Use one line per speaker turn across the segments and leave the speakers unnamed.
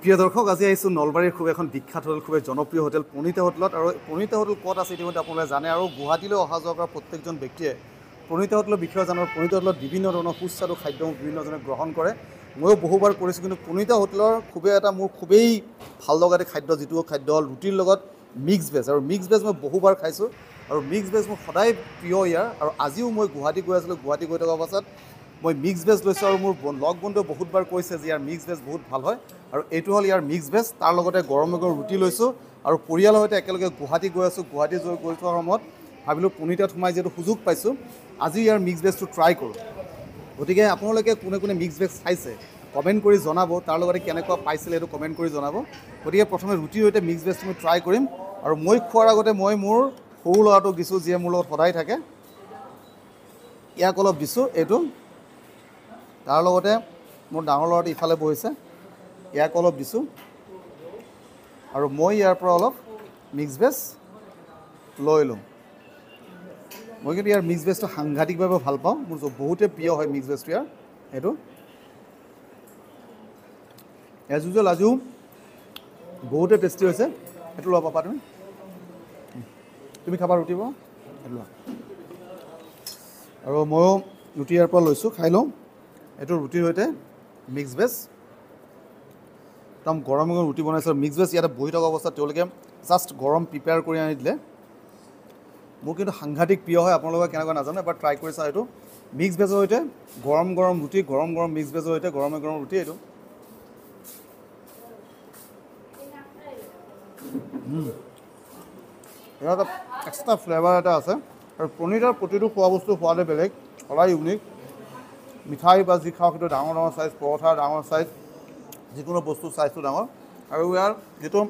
প্ৰিয় দৰ্শক, আজি আহিছোঁ নলবাৰীৰ খুব এখন বিখ্যাত হোটেল, খুবেই জনপ্ৰিয় হোটেল প্ৰণীতা হোটেলত। আৰু প্ৰণীতা হোটেল ক'ত আছে ইতিমধ্যে আপোনালোকে জানে। আৰু গুৱাহাটীলৈ অহা যোৱা কৰা প্ৰত্যেকজন ব্যক্তিয়ে প্ৰণীতা হোটেলৰ বিষয়ে জানো। প্ৰণীতা হোটেলত বিভিন্ন ধৰণৰ সুস্বাদু খাদ্য বিভিন্নজনে গ্ৰহণ কৰে। ময়ো বহুবাৰ কৰিছোঁ, কিন্তু প্ৰণীতা হোটেলৰ খুবেই এটা মোৰ খুবেই ভাল লগা এটা খাদ্য, যিটো খাদ্য হ'ল ৰুটিৰ লগত মিক্স ভেজ। আৰু মিক্স ভেজ মই বহুবাৰ খাইছোঁ আৰু মিক্স ভেজ মোৰ সদায় প্ৰিয় ইয়াৰ। আৰু আজিও মই গুৱাহাটী গৈ আছিলোঁ, গুৱাহাটী গৈ থকা পাছত মই মিক্স ভেজ লৈছোঁ। আৰু মোৰ লগ বন্ধুৱে বহুতবাৰ কৈছে যে ইয়াৰ মিক্স ভেজ বহুত ভাল হয়। আৰু এইটো হ'ল ইয়াৰ মিক্স ভেজ, তাৰ লগতে গৰমে গৰম ৰুটি লৈছোঁ। আৰু পৰিয়ালৰ সৈতে একেলগে গুৱাহাটী গৈ আছোঁ। গুৱাহাটী গৈ থকাৰ সময়ত ভাবিলোঁ প্ৰণীতাত সোমাই যিহেতু সুযোগ পাইছোঁ, আজি ইয়াৰ মিক্স ভেজটো ট্ৰাই কৰোঁ। গতিকে আপোনালোকে কোনে কোনে মিক্স ভেজ খাইছে কমেণ্ট কৰি জনাব, তাৰ লগতে কেনেকুৱা পাইছিলে সেইটো কমেণ্ট কৰি জনাব। গতিকে প্ৰথমে ৰুটিৰ সৈতে মিক্স ভেজটো মই ট্ৰাই কৰিম। আৰু মই খোৱাৰ আগতে মই মোৰ সৰু ল'ৰাটোক দিছোঁ, যিয়ে মোৰ লগত সদায় থাকে, ইয়াক অলপ দিছোঁ এইটো। তাৰ লগতে মোৰ ডাঙৰ ল'ৰাটো ইফালে বহিছে, ইয়াক অলপ দিছোঁ। আৰু মই ইয়াৰ পৰা অলপ মিক্স ভেজ লৈ ল'ম। মই কিন্তু ইয়াৰ মিক্স ভেজটো সাংঘাতিকভাৱে ভাল পাওঁ, মোৰ বহুতেই প্ৰিয় হয় মিক্স ভেজটো ইয়াৰ। এইটো এজ ইউজুৱেল আজিও বহুতে টেষ্টি হৈছে। এইটো লোৱা পাপা, তুমি তুমি খাবা ৰুটি পাবা, এইটো লোৱা। আৰু ময়ো ৰুটি ইয়াৰ পৰা লৈছোঁ, খাই লওঁ। এইটো ৰুটিৰ সৈতে মিক্স ভেজ, একদম গৰম গৰম ৰুটি বনাইছে। মিক্স ভেজ ইয়াতে বহি থকা অৱস্থাত তেওঁলোকে জাষ্ট গৰম প্ৰিপেয়াৰ কৰি আনি দিলে। মোৰ কিন্তু সাংঘাতিক প্ৰিয় হয়, আপোনালোকে কেনেকুৱা নাজানো, এবাৰ ট্ৰাই কৰি চাওঁ। এইটো মিক্স ভেজৰ সৈতে গৰম গৰম ৰুটি, গৰম গৰম মিক্স ভেজৰ সৈতে গৰমে গৰম ৰুটি। এইটো ইয়াৰ এটা এক্সট্ৰা ফ্লেভাৰ এটা আছে। আৰু প্ৰণীতাৰ প্ৰতিটো খোৱা বস্তু সোৱাদে বেলেগ, সদায় ইউনিক। মিঠাই বা যি খাওঁ সেইটো ডাঙৰ ডাঙৰ চাইজ, পৰঠা ডাঙৰ চাইজ, যিকোনো বস্তুৰ চাইজটো ডাঙৰ। আৰু ইয়াৰ যিটো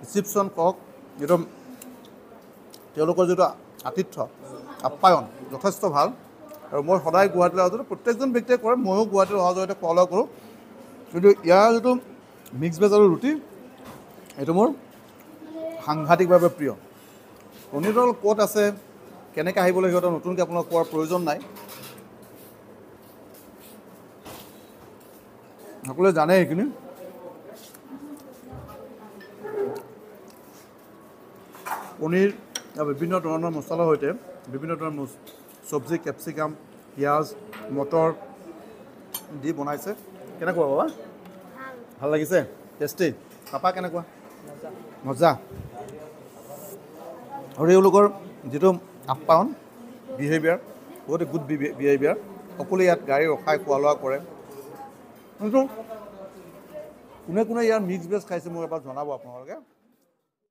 ৰিচিপশ্যন কওক, যিটো তেওঁলোকৰ যিটো আতিথ্য আপ্যায়ন যথেষ্ট ভাল। আৰু মই সদায় গুৱাহাটীলৈ অহা যোৱা প্ৰত্যেকজন ব্যক্তিয়ে কৰে, ময়ো গুৱাহাটীলৈ অহা যোৱাতে খোৱা লোৱা কৰোঁ। কিন্তু ইয়াৰ যিটো মিক্স ভেজ আৰু ৰুটি, এইটো মোৰ সাংঘাতিকভাৱে প্ৰিয়। প্ৰণীতা ক'ত আছে, কেনেকৈ আহিবলৈ সিহঁতৰ নতুনকৈ আপোনালোক কোৱাৰ প্ৰয়োজন নাই, সকলোৱে জানে এইখিনি। পনীৰ বিভিন্ন ধৰণৰ মছলাৰ সৈতে বিভিন্ন ধৰণৰ চব্জি, কেপচিকাম, পিঁয়াজ, মটৰ দি বনাইছে। কেনেকুৱা বাবা, ভাল লাগিছে? টেষ্টি। পাপা কেনেকুৱা? মজা। আৰু এওঁলোকৰ যিটো আপ্যায়ন বিহেভিয়াৰ, বহুত গুড বিহেভিয়াৰ। সকলোৱে ইয়াত গাড়ী ৰখাই খোৱা লোৱা কৰে। কিন্তু কোনে কোনে ইয়াৰ মিক্স ভেজ খাইছে মোক এবাৰ জনাব আপোনালোকে।